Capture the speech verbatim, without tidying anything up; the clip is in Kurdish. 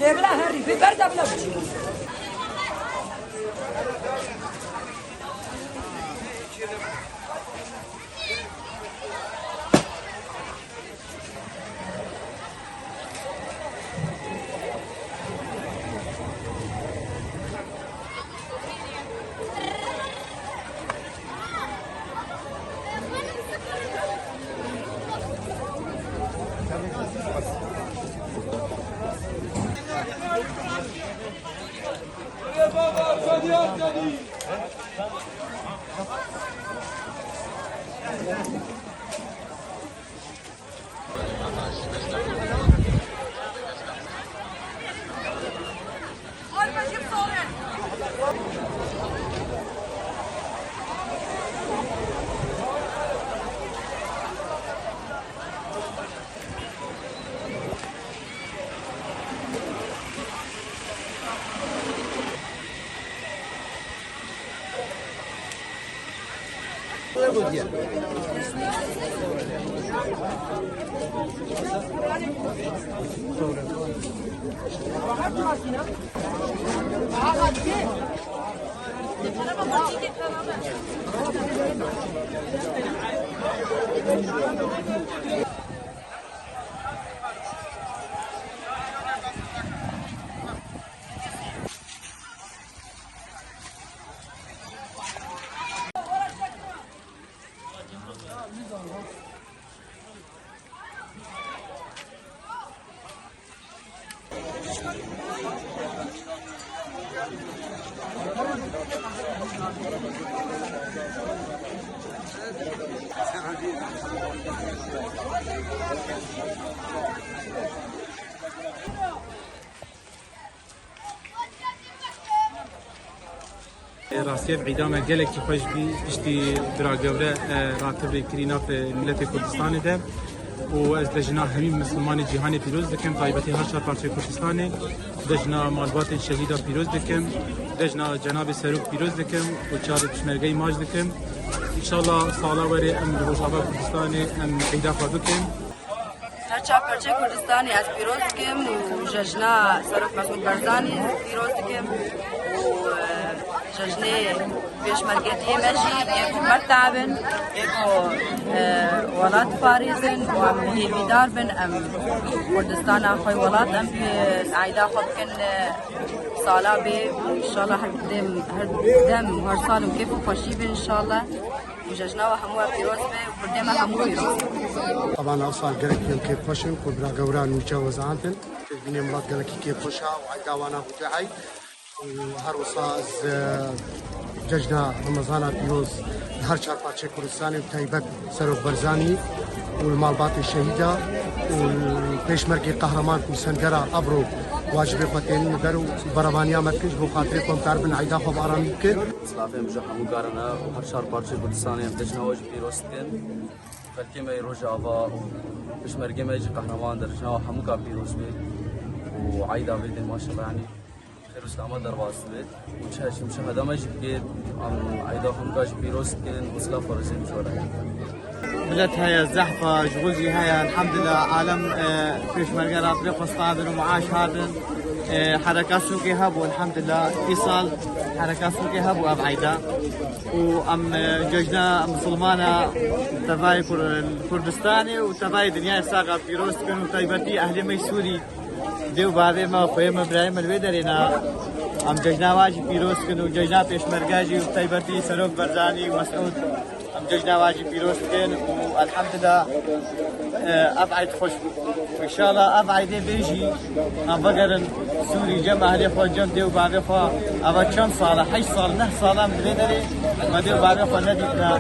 Bê bila herî, bê berda bila biçî. Rastî ev îda me gelekî xweş bî, piştî bira gewre, e, ratibê kirî nav, e, miletê Kurdistanê de. Û ez dejna hemî misilmanê cîhanê pîroz dikim, taybetî her çar parçeyê Kurdistanê. Dejna malbatên şehîda pîroz dikim, dejna cenabê serok pîroz dikim û çarê pişmergeyî maç dikim. Înşallah sala werê em li Rojava Kurdistanê em îda xwe bikin. Her çar parçeyê Kurdistanê ez pîroz dikim û cejna Serok Mesûd Barzanî pîroz dikim û, e, cejnê pêşmergetiyê me jî yê ku mertev in, yê ku, e, welat diparêzin û em hêvîdar bin, em Kurdistana xwe welat em, e, eyda xwe bikin, e, sala bê û înşallah her dem, her dem û her sal û kêf û xweşî bin înşallah. Û cejna we hemû we pîroz be û Kurdê me hemû pîroz be. Taban ew sal gelek em kêfxweş in ku bira gewra nûçe we zaantin. Pêşbînê milat gelekî kêfxweş e û eyda wana bûte ey. Û her wisa ez, e, cejna Remezana pîroz li her çar parçeyê Kurdistanê û taybet Serok Barzanî û li malbatê şehîda û pêşmergê qehreman ku sengera ebro wacibê xwe tênin li ber û berevaniya me dikin ji bo xatirê ku em karibin eyda xwe bi aramî bikin. Silavê min ji hemû karan e û her çar parçeyê Kurdistanê em cejna we jî pîroz dikin. Xelkê me yê Rojava û pêşmergê me jî qehreman dercna we hemû ka pîroz bê û eyda vê dê maşallah, yanî xêr û selama derbas bê û çi hejî muşahede me jî bikê, em eyda xwe hemû ka jî pîroz dikin û silav xwe rêzê min ji we re. Milet heye zehf e, şixul jî heye, elhamdulillah, alem, e, pêşmerge ratibê xwe standin û maaş hatin. E, hereka sûkê hebû, elhamdulillah, îsal hereka sûkê hebû ev eyda. Û em, e, cejna misilmana tevayê Kur-, Kurdistanê û tevayê dinyayê saxa pîroz dikin û taybetî ehlê me Sûrî, dê û bavê me, xweyê me, birayê me li wê derê ne. Em cejna wa jî pîroz dikin û cejna pêşmerge jî û taybetî Serok Barzanî û Mesûd. Em cejna wa jî pîroz dikin û elhamdulillah, e, ev eyd xweş bû. Înşallah ev eydê bê jî em vegerin Sûrî cem ehlê xwe, cem dê û bavê xwe. Eva çend sal e? Heşt sal, neh sal e em li vê derê me dê û bavê xwe nedîtine.